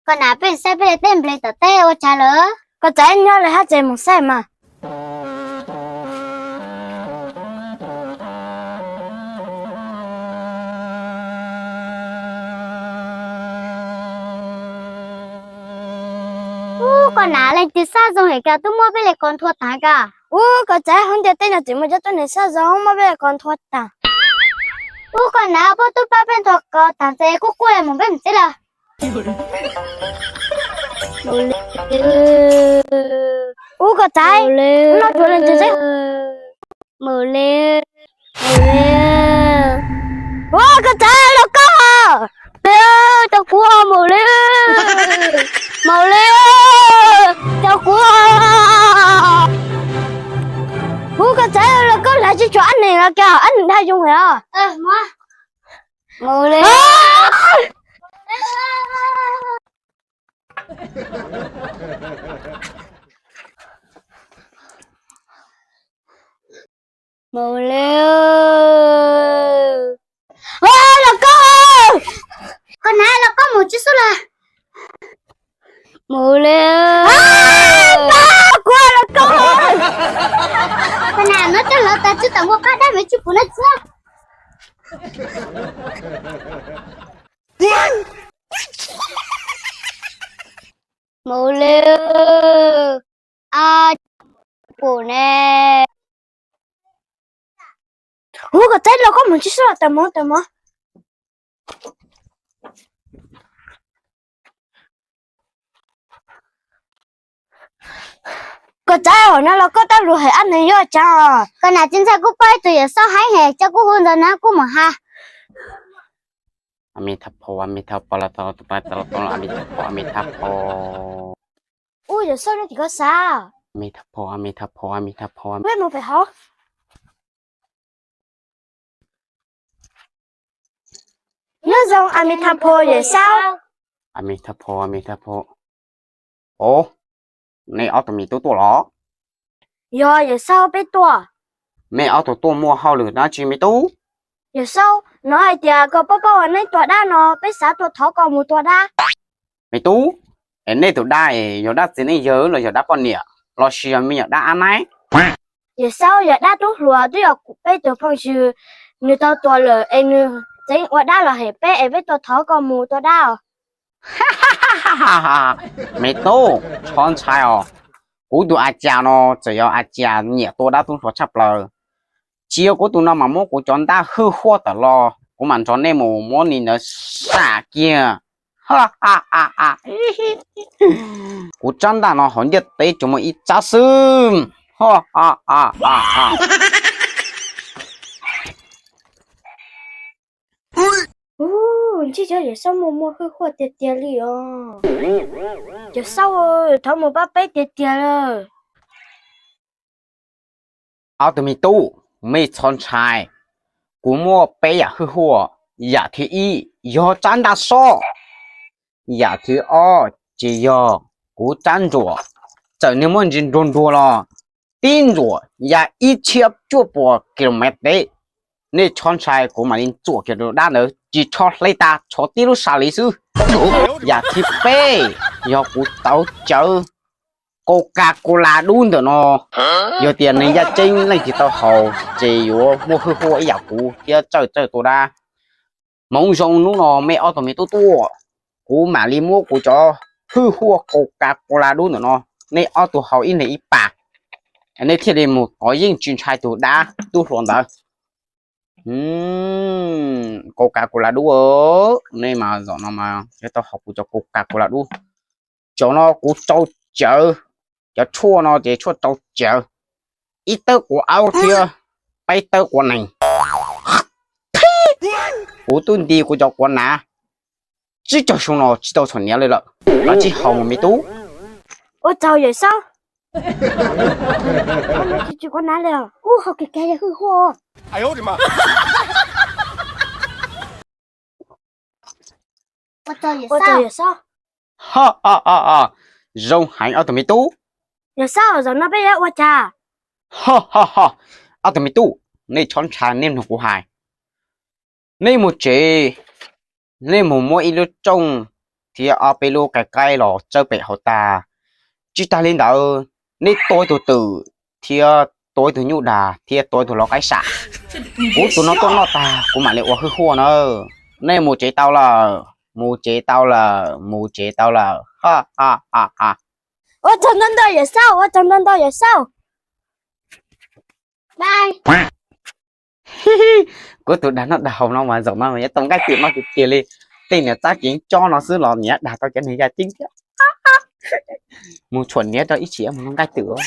Koj nam, peb saib peb li tej nplej tom teb ua cas lawm. Koj txawj nyob li hab tsev mus saib mas. Ub, koj nam, leej twg xab zoo heev koj, twb muab peb li ko nthua taag koj. Ub, koj txawj hauv ntiaj teb no tseem muaj cov tuab neeg xab zoo muab peb li ko nthua taag. Ub, koj nam, puab tub pab peb nthua ko taag tes kuj quaj mus peb mus tsev lawm. Ub, koj txawj, no tsuas leej twg xwb. Mus li, mus li. Ua, koj txawj, los koj, tau kuv mus li, mus li, tau kuv. Ub, koj txawj, los koj lam tsis tshua ab neeg los koj ab neeg dag zoo os. Mus li. Mus li. Los koj, koj nam, los koj mus tsis xub lawm. Mus li. Kuv los koj. Koj nam, no coj los tas tsis tau ua qab dab me tsis pum no txog. Mus li. Pum ne. Ub, koj txawj, los koj mus tsis xub lawm, tawm mov, tawm mov. Koj txawj, no los koj tab lug hais ab neeg yuav tsav. Koj nam, tsis ntshai kuv pom ib tug yawm saub heev heev, coj kuv hu ntawd na kuv mus has. A mi tha pho, a mi tha pho, los tau, a mi tha pho, a mi tha pho. Ub, yawm saub nyob tim koj xav. A mi tha pho, a mi tha pho, a mi tha pho. Peb mus pem hauv. Nyob zoo a mi tha pho yawm saub. A mi tha pho, a mi tha pho. Os, nej ob tug me tub tuaj los? Yog yawm saub, peb tuaj. Nej ob tug tuaj muaj hauj lwm dab tsi me tub? Yawm saub, hnov hais tias koj paub paub ua neeb tua dab no, peb xav tuaj thov koj mus tua dab. Me tub, es nej tus dab es yog dab txiv neej yawg los yog dab poj niam, los sis yog me nyuam dab ab neeb? Yawm saub, yog dab tub hluas, twb yog peb tus phooj ywg, nws tau tuag lawm es nws tseem ua dab los hem peb es peb tuaj thov koj mus tua dab os. Me tub, txhob ntshai os. Kuv tus a cas no txawm yog a cas nyiam tua dab tub hluas tshaj plaws. Tsis yog kuv tus no mas muab kuv cov ntaj hwj huaj tawm los, kuv mam nrog nej mus muab nim ntawd sam kiag. Kuv tsab ntaj no hauv ntiaj teb tsuas muaj ib tsab xwb. Ub, ntshe cov yawm saub muaj muaj hwj huaj tiag tiag li os. Yawm saub, thov mus pab peb tiag tiag lawm. Ob tug me tub, mej txhob ntshai, kuv muaj peb yam hwj huaj. Yam thib ib yog tsab ntaj sob, yam thib ob ces yog kuv tsab ntsuam. Txawm nws muaj ntsis nruag nruag los tib ntsuam ya ib txhiab cuaj puas kilomev teb. Nej txhob ntshai, kuv mam li ntxuam kiag tus dab ntawd tsis txhob hle tas, tshuav tib lub sa li xwb. Yam thib peb yog kuv tauv cawv Coca-Cola dub ntawm no. Yog tias neeg yaj ceeb leej twg tau haus ces yuav muaj hwj huaj ib yam kuv thiab txawj txawj tua dab. Hmoov zoo hnub no mej ob tug me tub tuaj, kuv mam li muab kuv cov hwj huaj Coca-Cola dub ntawm no, nej ob tug haus ib leeg ib pas, nej thiaj li mus kov yeej tsis ntshai tus dab tub hluas ntawd. Coca-Cola dub, nej mas zaum no mas yuav tau haus kuv cov Coca-Cola dub. Cov no kuv rau cawv, cov tshuaj no ces tshuaj rau cawv, ib tawb quav aub thiab peb tawb quav nees. Kuv twb nti kuv cov quav nav tsib caug xyoo no tsis tau txhuam hniav li lawm, koj tsij haus mus me tub. Ua tsaug yawm saub. Tsis tsis quav nav li os. Ub, haus kiag kiag yog hwj huaj. Ua tsaug yawm saub. Zoo heev ob tug me tub. Yawm saub, zaum no peb yuav ua cas? Ob tug me tub, nej txhob ntshai, nej mloog kuv hais. Nej mus tsev, nej mus muab ib lub rooj thiab ob peb lub qaib qaib los tsawb pem hauv tag. Tsis tas li ntawd, nej tua ib tug twm thiab tua ib tug nyuj dag thiab tua ib tug lau qaib sam. Kuv tus no tuaj noj tag kuv mam li ua hwj huaj na. Nej mus tsev tau lawm, mus tsev tau lawm, mus tsev tau lawm. Ha ha ha ha. Ua tsaug ntau ntau Yawm Saub, ua tsaug ntau ntau Yawm Saub. Kuv tus dag noj dag haus no mas zaum no mas yuav tau nqaij twm noj tiag tiag li. Tej niag txab cev tsob no xwb los niam dag tau cov niag yaj ceeb thiab. Mus tshuam niam rau ib chim mus noj nqaij twm.